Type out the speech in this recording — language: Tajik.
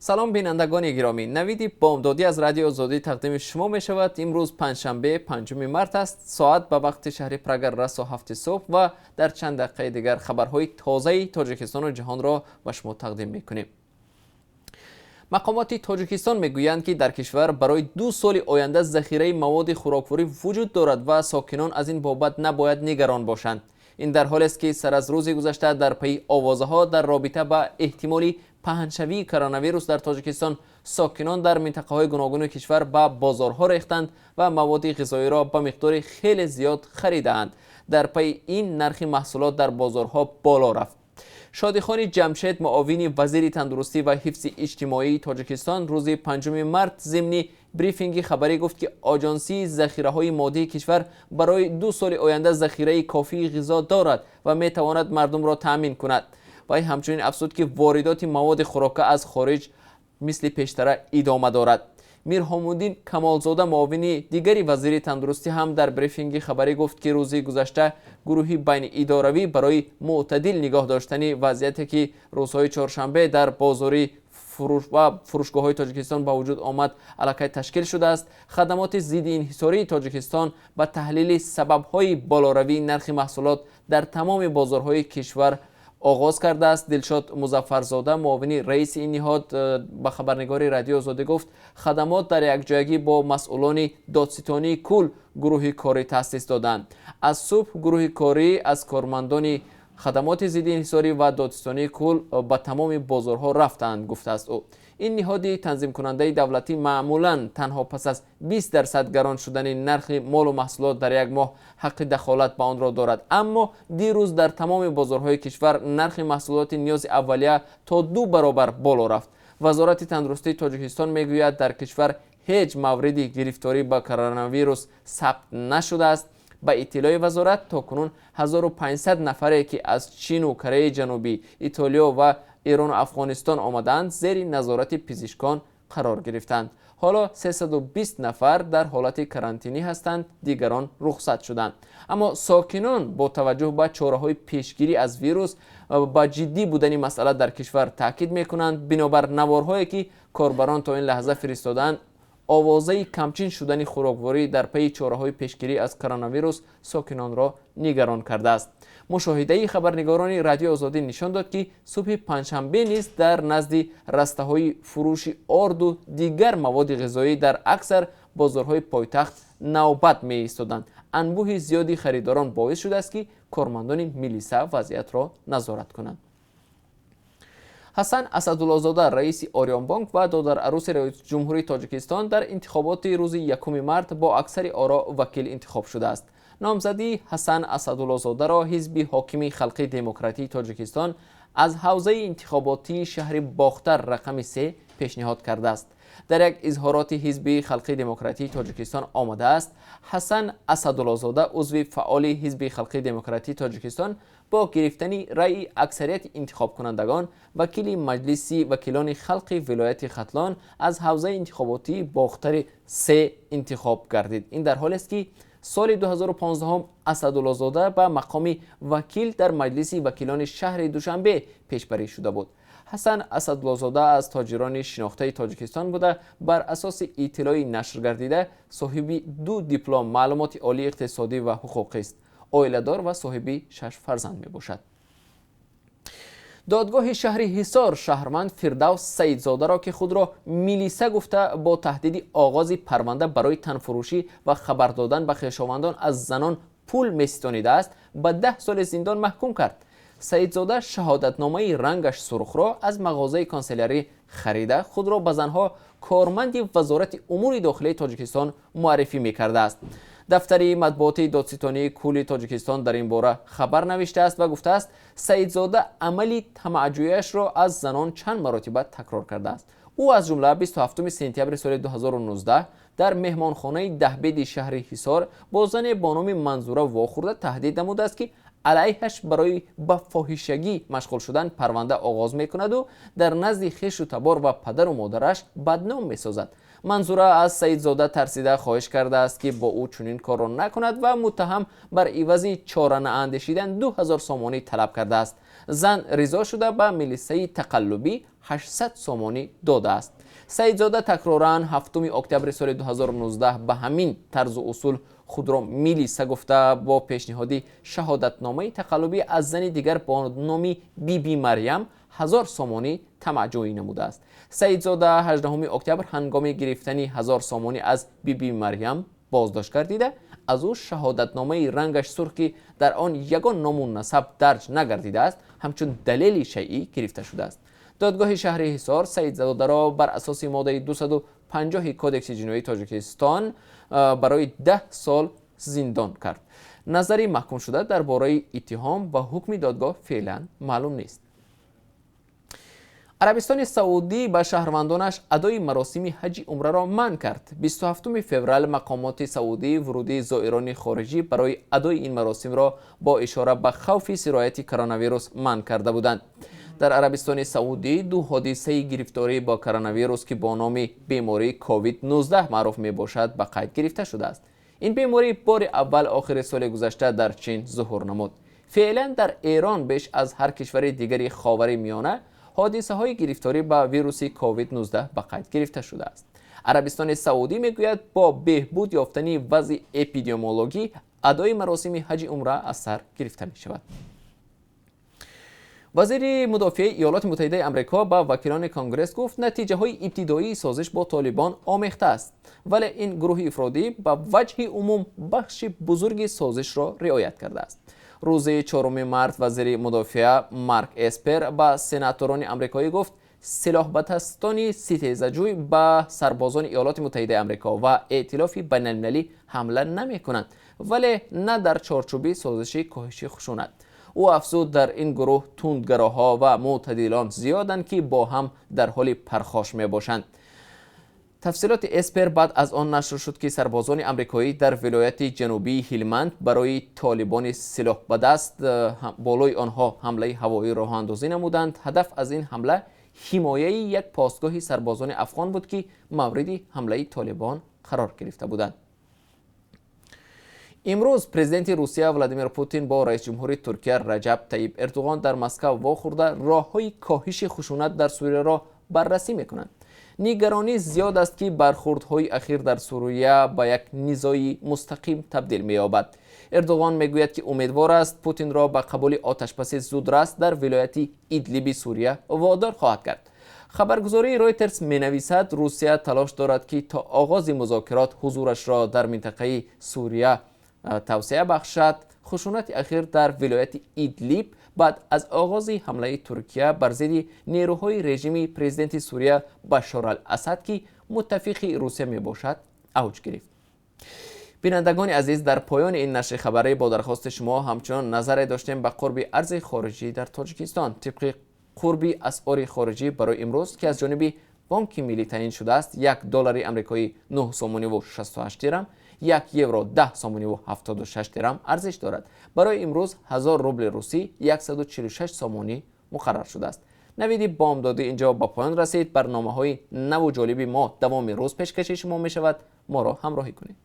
Салом, бинандагони гиромӣ! Навиди бомдодӣ аз Радиои Озодӣ тақдими шумо мешавад. Имрӯз панҷшанбе, 5 март аст. Соат ба вақти шаҳри Прага расо 7-и субҳ ва дар чанд дақиқаи дигар хабарҳои тозаи Тоҷикистону ҷаҳонро ба шумо тақдим мекунем. Мақомоти Тоҷикистон мегӯянд, ки дар кишвар барои 2 соли оянда захираи маводи хӯрокворӣ вуҷуд дорад ва сокинон аз ин бобат набояд нигарон бошанд. Ин дар ҳолест, ки сар аз рӯзи гузашта дар пайи овозаҳо дар робита ба эҳтимоли паҳншавии коронавирус дар Тоҷикистон сокинон дар минтақаҳои гуногуни кишвар ба бозорҳо рехтанд ва маводи ғизоиро ба миқдори хеле зиёд харидаанд. Дар пайи ин нархи маҳсулот дар бозорҳо боло рафт. Шодихони Ҷамшед, муовини вазири тандурустӣ ва ҳифзи иҷтимоии Тоҷикистон, рӯзи 5 март зимни брифинги хабарӣ гуфт, ки Оҷонсии захираҳои моддии кишвар барои 2 соли оянда захираи кофии ғизо дорад ва метавонад мардумро таъмин кунад. Вай ҳамчунин афзуд, ки воридоти маводи хӯрока аз хориҷ мисли пештара идома дорад. Мирҳомуддин Камолзода, муовини дигари вазири тандурустӣ, ҳам дар брифинги хабарӣ гуфт, ки рӯзи гузашта гурӯҳи байниидоравӣ барои мӯътадил нигоҳ доштани вазъияте, ки рӯзҳои чоршанбе дар бозори ва фурӯшгоҳҳои Тоҷикистон ба вуҷуд омад, аллакай ташкил шудааст. Хадамоти зидди инҳисории Тоҷикистон ба таҳлили сабабҳои болоравии нархи маҳсулот дар тамоми бозорҳои кишвар оғоз кардааст. Дилшод Музаффарзода, муовини раиси ин ниҳод, ба хабарнигори Радиои Озодӣ гуфт, хадамот дар якҷоягӣ бо масъулони Додситонии кул гурӯҳи корӣ таъсис доданд. Аз субҳ гурӯҳи корӣ аз кормандони хадамоти зидди инҳисорӣ ва Додситонии кул ба тамоми бозорҳо рафтанд, гуфтааст ӯ. Ин ниҳоди танзимкунандаи давлатӣ маъмулан танҳо пас аз 20% гарон шудани нархи молу маҳсулот дар як моҳ ҳаққи дахолат ба онро дорад. Аммо дирӯз дар тамоми бозорҳои кишвар нархи маҳсулоти ниёзи аввалия то ду баробар боло рафт. Вазорати тандурустии Тоҷикистон мегӯяд, дар кишвар ҳеҷ мавриди гирифторӣ ба коронавирус сабт нашудааст. Ба иттилои вазорат, то кунун 1500 нафаре, ки аз Чину Кореяи Ҷанубӣ, Итолиё ва Эрону Афғонистон омадаанд, зери назорати пизишкон қарор гирифтанд. Ҳоло 320 нафар дар ҳолати карантинӣ ҳастанд, дигарон рухсат шуданд. Аммо сокинон бо таваҷҷӯҳ ба чораҳои пешгирӣ аз вирус ба ҷиддӣ будани масъала дар кишвар таъкид мекунанд. Бинобар наворҳое, ки корбарон то ин лаҳза фиристодаанд, овозаи камчин шудани хӯрокворӣ дар пайи чораҳои пешгирӣ аз коронавирус сокинонро нигарон кардааст. Мушоҳидаи хабарнигорони Радиои Озодӣ нишон дод, ки субҳи панҷшанбе низ дар назди растаҳои фурӯши орду дигар маводи ғизоӣ дар аксар бозорҳои пойтахт навбат меистоданд. Анбӯҳи зиёди харидорон боис шудааст, ки кормандони милиса вазъиятро назорат кунанд. Ҳасан Асадуллозода, раиси Ориёнбонк ва додараруси раисҷумҳурии Тоҷикистон, дар интихоботи рӯзи 1 март бо аксари оро вакил интихоб шудааст. Номзадии Ҳасан Асадуллозодаро ҳизби ҳокими Халқи Демократии Тоҷикистон аз ҳавзаи интихоботии шаҳри Бохтар рақами 3 пешниҳод кардааст. Дар як изҳороти ҳизби Халқи Демократии Тоҷикистон омадааст: Ҳасан Асадуллозода, узви фаъоли ҳизби Халқи Демократии Тоҷикистон, бо гирифтани раъи аксарияти интихобкунандагон вакили Маҷлиси вакилони халқи вилояти Хатлон аз ҳавзаи интихоботии Бохтари се интихоб гардид. Ин дар ҳолест, ки соли 2015 Асадуллозода ба мақоми вакил дар Маҷлиси вакилони шаҳри Душанбе пешбарӣ шуда буд. Ҳасан Асадуллозода аз тоҷирони шинохтаи Тоҷикистон буда, бар асоси иттилои нашргардида, соҳиби ду диплом маълумоти олии иқтисодӣ ва ҳуқуқист, оиладор ва соҳиби шаш фарзанд мебошад. Додгоҳи шаҳри Ҳисор шаҳрванд Фирдавс Саидзодаро, ки худро милиса гуфта, бо таҳдиди оғози парванда барои танфурӯшӣ ва хабар додан ба хешовандон аз занон пул меситонидааст, ба 10 соли зиндон маҳкум кард. Саидзода шаҳодатномаи рангаш сурхро аз мағозаи канселярӣ харида, худро ба занҳо корманди Вазорати умури дохилаи Тоҷикистон муаррифӣ мекардааст. Дафтари матбуотии Додситонии кулли Тоҷикистон дар ин бора хабар навиштааст ва гуфтааст, Саидзода амали тамаъҷӯяшро аз занон чанд маротиба такрор кардааст. Ӯ аз ҷумла 27 сентябри соли 2019 дар меҳмонхонаи Даҳбеди шаҳри Ҳисор бо зане бо номи Манзура вохӯрда, таҳдид намудааст, ки Алайҳаш барои ба фоҳишагӣ машғул шудан парванда оғоз мекунаду дар назди хешу табор ва падару модараш бадном месозад. Манзура аз Саидзода тарсида хоҳиш кардааст, ки бо ӯ чунин корро накунад ва муттаҳам бар ивази чора наандешидан 2000 сомонӣ талаб кардааст. Зан ризо шуда, ба милисаи тақаллубӣ 800 сомонӣ додааст. Саидзода такроран 7 октябри соли 2019 ба ҳамин тарзу усул худро милиса гуфта, бо пешниҳоди шаҳодатномаи тақаллубӣ аз зани дигар бо номи Биби Марьям 1000 сомонӣ тамаъҷӯӣ намудааст. Саидзода 18 октябр ҳангоми гирифтани 1000 сомонӣ аз Биби Марьям боздошт гардида, аз ӯ шаҳодатномаи рангаш сурх, ки дар он ягон ному насаб дарҷ нагардидааст, ҳамчун далели шайъӣ гирифта шудааст. Додгоҳи шаҳри Ҳисор Саидзодаро бар асоси моддаи 250 Кодекси ҷиноии Тоҷикистон барои 10 сол зиндон кард. Назари маҳкумшуда дар бораи иттиҳом ва ҳукми додгоҳ феълан маълум нест. Арабистони Саудӣ ба шаҳрвандонаш адои маросими ҳаҷи умраро манъ кард. 27 феврал мақомоти саудӣ вуруди зоирони хориҷӣ барои адои ин маросимро бо ишора ба хавфи сирояти коронавирус манъ карда буданд. Дар Арабистони Саудӣ ду ҳодисаи гирифторӣ бо коронавирус, ки бо номи бемории COVID-19 маъруф мебошад, ба қайд гирифта шудааст. Ин беморӣ бори аввал охири соли гузашта дар Чин зуҳур намуд. Феълан дар Эрон беш аз ҳар кишвари дигари Ховари Миёна ҳодисаҳои гирифторӣ ба вируси COVID-19 ба қайд гирифта шудааст. Арабистони Саудӣ мегӯяд, бо беҳбуд ёфтани вазъи эпидемиологӣ адои маросими ҳаҷи умра аз сар гирифта мешавад. Вазири мудофиаи Иёлоти Муттаҳидаи Амрико ба вакилони Конгресс гуфт, натиҷаҳои ибтидоии созиш бо Толибон омехта аст, вале ин гурӯҳи ифродӣ ба ваҷҳи умум бахши бузурги созишро риоят кардааст. Рӯзи 4 март вазири мудофиа Марк Эспер ба сенаторони амрикоӣ гуфт, силоҳбадастони ситезаҷӯй ба сарбозони Иёлоти Муттаҳидаи Амрико ва эътилофи байналмилалӣ ҳамла намекунанд, вале на дар чорчӯби созиши коҳиши хушунат. Ӯ афзуд, дар ин гурӯҳ тундгароҳо ва мӯътадилон зиёданд, ки бо ҳам дар ҳоли пархош мебошанд. Тафсилоти Эспер баъд аз он нашр шуд, ки сарбозони амрикоӣ дар вилояти ҷанубии Ҳилманд барои толибони силоҳбадаст болои онҳо ҳамлаи ҳавоӣ роҳандозӣ намуданд. Ҳадаф аз ин ҳамла ҳимояи як постгоҳи сарбозони афғон буд, ки мавриди ҳамлаи толибон қарор гирифта буданд. Имрӯз президенти Русия Владимир Путин бо раисҷумҳури Туркия Раҷаб Таиб Эрдуғон дар Москав вохӯрда, роҳҳои коҳиши хушунат дар Сурияро баррасӣ мекунанд. Нигаронӣ зиёд аст, ки бархӯрдҳои ахир дар Сурия ба як низои мустақим табдил меёбад. Эрдуғон мегӯяд, ки умедвор аст, Путинро ба қабули оташбаси зудрас дар вилояти Идлиби Сурия водор хоҳад кард. Хабаргузории Ройтерс менависад, Русия талош дорад, ки то оғози музокирот ҳузурашро дар минтақаи Сурия тавсеа бахшад. Хушунати ахир дар вилояти Идлиб баъд аз оғози ҳамлаи Туркия бар зидди нерӯҳои режими президенти Сурия Башор ал Асад, ки муттафиқи Русия мебошад, авҷ гирифт. Бинандагони азиз, дар поёни ин нашри хабарӣ бо дархости шумо ҳамчунон назаре доштем ба қурби арзи хориҷӣ дар Тоҷикистон. Тибқи қурби асъори хориҷӣ барои имрӯз, ки аз ҷониби Бонки Миллӣ таъин шудааст, 1 доллари амрикоӣ 9 сомониву 68 дирам, 1 евро 10 сомониву 76 дирам арзиш дорад. Барои имрӯз 1000 рубли русӣ 146 сомонӣ муқаррар шудааст. Навиди бомдодӣ инҷо ба поён расид. Барномаҳои наву ҷолиби мо давоми рӯз пешкаши шумо мешавад. Моро ҳамроҳӣ кунед.